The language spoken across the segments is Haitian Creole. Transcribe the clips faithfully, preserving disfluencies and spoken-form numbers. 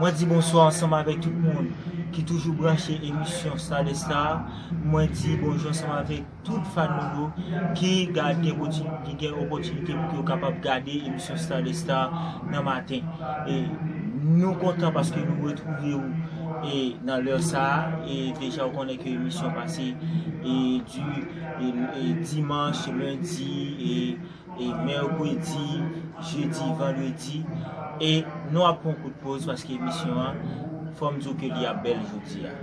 Mwen di bonswa ansanm avèk tout moun ki toujou branche emisyon Star des Stars. Mwen di bonjou ansanm avèk tout fan nou yo ki gade opòti-, ki gen opòtinite pou yo kapab gade emisyon Star des Stars nan maten. E nou kontan paske nou retwouve w e nan lè sa a. E deja w konnen ke emisyon pase e di e, e dimanch, lendi e e mèkredi, jedi, vandredi. E nou ap pran kout poz paske emisyon an, fò m di w ke li ap bèl jodi a.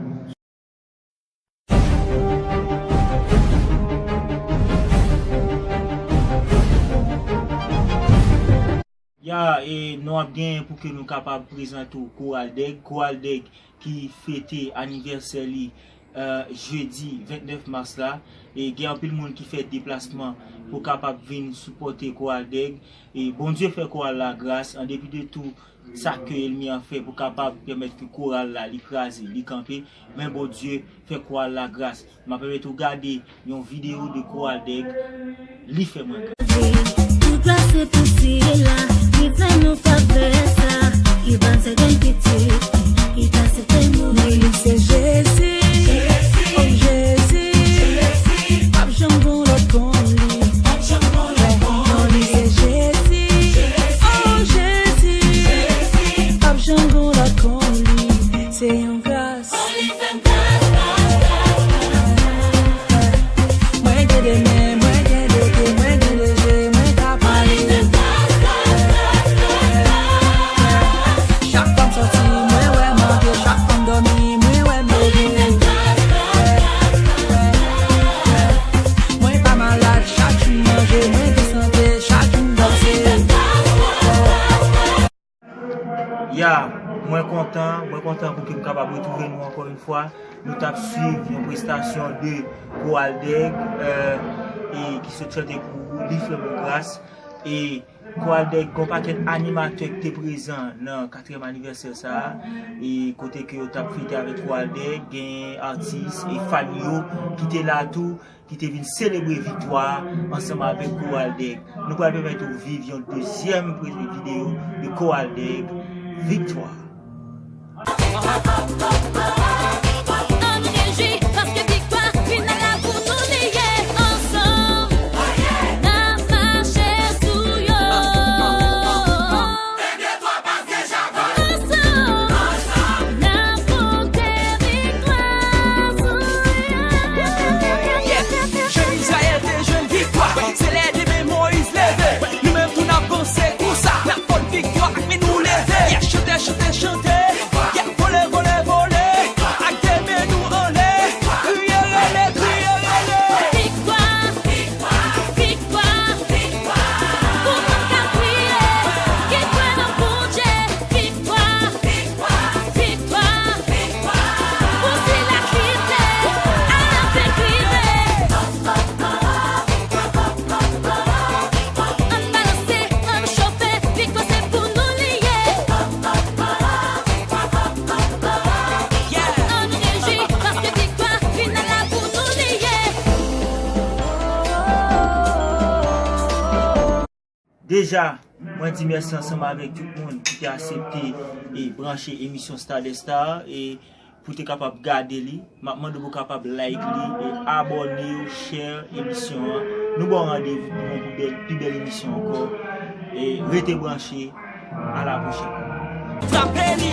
Ya, e nou ap gen pou ke nou kapab prezante w Koral Dèg. Koral Dèg ki fete anivèsè li, eh, jedi vennèf mas la. E gen anpil moun ki fè deplasman pou kapab vin sipòte Koral Dèg. E Bondye fè koral la gras, an depi de tou sa ke ènmi an fè pou kapab pèmèt ke koral la li kraze, li kanpe. Men Bondye fè koral la gras. M ap pèmèt ou gade yon videyo de Koral Dèg, li fè mwen gras. Tout gras se pou sila ki fè nou favè sa, ki pa sèten pitit, ki ka sèten mouri. Men li se Jezi, o Jezi, p ap janm gon lòt kon li. Non li se Jezi, o Jezi, p ap janm gon lòt kon li. Se yon gras. Mwen gen de men, mwen gen de pye, mwen gen de je, mwen ka pale. Chak fwa m sòti, mwen wè manje, chak fwa m dòmi, mwen wè m leve. Mwen pa malad, chak jou m manje, mwen gen sante, chak jou m danse. Ya, mwen kontan, mwen kontan pou ke m kapab retwouve nou ankò yon fwa. Nou t ap swiv yon prestasyon de Koral Dèg, eh, e ki sot chante pou ou, li fè mwen gras. E Koral Dèg, gon pakèt animatè ki te prezan nan katriyèm anivèsè sa a, e kote ke yo t ap fete avèk Koral Dèg, gen atis e fan yo ki te la tou, ki te vin selebre viktwa a ansanm avèk Koral Dèg. Nou pral pèmèt ou viv yon dezyèm pre-, videyo de Koral Dèg, Viktwa. Ann rejwi, paske viktwa final la pou nou li ye. Ansanm, n ap mache sou yo. Ansanm, n ap pote viktwa sou yo. Yeah. Jèn Izrayèl te jwenn viktwa. Se lè demen Moyiz leve. Nou menm tou n ap vanse konsa. N ap pot viktwa, men nou leve. Yeah, chante, chante, chante. Yeah, vole, vole, vole. Ak demen nou anlè. Kriye, rele, kriye, rele. Viktwa, viktwa, viktwa, viktwa. Pou moun k ap kriye, ki kwè nan Bondye. Viktwa, viktwa, viktwa, viktwa. Pou sila ki vle al avèk li. Ann balanse, ann chofe, viktwa se pou nou li ye. Ann rejwi, paske viktwa final la pou nou li ye. Deja, mwen di mèsi ansanm avèk tout moun ki te aksepte e branche emisyon Star des Stars e pou te kapab gade li. M ap mande w pou w kapab like li e abòne w, share emisyon an. Nou ba w randevou pou yon pi bèl, pi bèl emisyon ankò. E rete branche. A la pwochèn. Frape li,